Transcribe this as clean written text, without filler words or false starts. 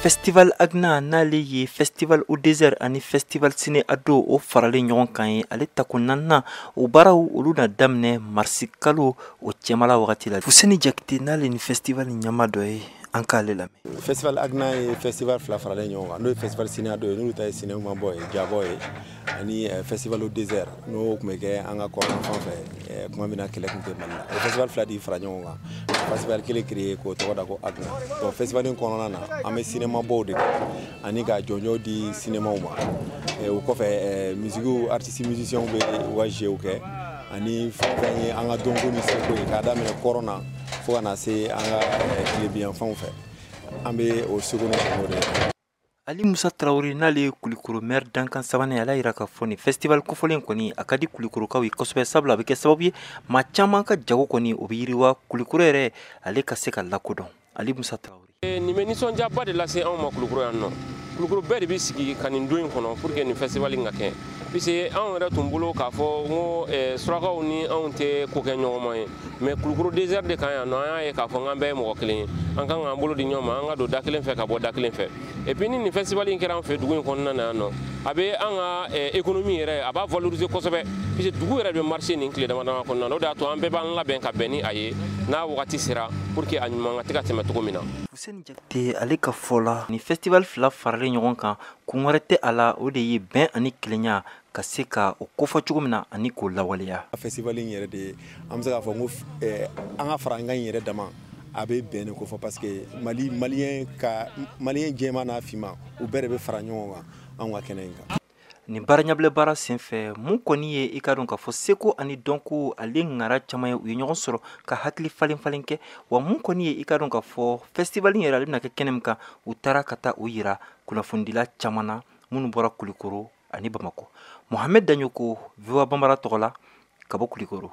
Festival Agna, n'ale ye Festival au désert ani Festival Ciné Ado o faralen ɲɔgɔn kan ye, ale tako naaninan o baaraw olu na daminɛ marisi kalo o cɛmala wagati la. Fuseni Jakite, n'ale ni festival ɲɛma dɔ ye, an k'ale lamɛn. Festival Agna ye festival fila faralen ɲɔgɔn kan, n'o ye Festival Ciné Ado ye, n'olu ta ye cinéma bɔ ye, jabɔ ye, ani Festival au désert, n'o tun bɛ kɛ an ka kɔrɔn fan fɛ tuma min na kɛlɛ tun tɛ Mali la. O festival fila de fara ɲɔgɔn kan, festival kelen créé k'o tɔgɔ da ko Agna. Donc festival in kɔnɔna na, an bɛ cinéma bɔw de kɛ ani ka jɔnjɔn di cinémaw ma. O kɔfɛ, musique artiste musiciens bɛ u ka jeux kɛ, ani fɛn ye an ka dɔnko ni seko ye, k'a daminɛ kɔrɔn na fo ka na se an ka tilebiyanfanw fɛ, an bɛ o seko ni dɔnko de kɛ. Ali Musa Tarawele, n'ale ye Kulikoro maire dankan sabanan ye, ala yira k'a fɔ nin festival kofɔlen kɔni a ka di Kulikorokaw ye kosɛbɛ, sabula a bɛ kɛ sababu ye maa caman ka jago kɔni o bɛ yiriwa, Kulikoro yɛrɛ ale ka se ka lakodɔn. Ali Musa Tarawele. Nin bɛ nisɔndiyaba de lase anw ma Kulukoro yan nɔ. Kulukoro bɛɛ de bɛ sigi ka nin don in kɔnɔ pour que nin festival in ka kɛ, puisque anw yɛrɛ tun bolo k'a fɔ n ko surakaw ni anw tɛ ko kɛ ɲɔgɔnma ye, mais Kulukoro désert de kan yan nɔ, an y'a ye k'a fɔ k'an bɛɛ ye mɔgɔ kelen ye, an kan k'an bolo di ɲɔgɔn ma, an ka don da kelen fɛ ka bɔ da kelen fɛ. Et puis ni nin festival in kɛra an fɛ dugu in kɔnɔna na yan nɔ, a bɛ an ka économie yɛrɛ, a b'a valoriser kosɛbɛ, puisque dugu yɛrɛ bɛ marcher nin tile dama dama kɔnɔna na. O de y'a to an bɛɛ b'an labɛn ka bɛn ni a ye n'a wagati sera, pour que a ɲuman ka tɛ ka tɛmɛ cogo min na. Fuseni Jakite, ale ka fɔ la, ni festival fila faralen ɲɔgɔn kan, kun wɛrɛ tɛ a la, o de ye bɛn ani kelenya ka se ka o kofɔ cogo min na ani k'o lawaleya. Festival in yɛrɛ de ye, an bɛ se k'a fɔ n ko an ka fara an kan yɛrɛ dama, a bɛ bɛn de kofɔ, parce que Mali malien ka malien jɛman n'a finman, u bɛɛ de bɛ fara ɲɔgɔn kan anw ka kɛnɛ in kan. Nin baara ɲɛbila baara senfɛ, mun kɔni ye i ka dɔn k'a fɔ seko ani dɔnko ale ŋara caman ye, u ye ɲɔgɔn sɔrɔ ka hakili falen falen kɛ. Wa mun kɔni ye i ka dɔn k'a fɔ festival yɛrɛ ale bɛna kɛ kɛnɛ min kan, u taara ka taa o yira kunnafonidila caman na minnu bɔra Kulikoro ani Bamakɔ. Mohamed Daɲoko, VOA Bambara tɔgɔ la, ka bɔ Kulikoro.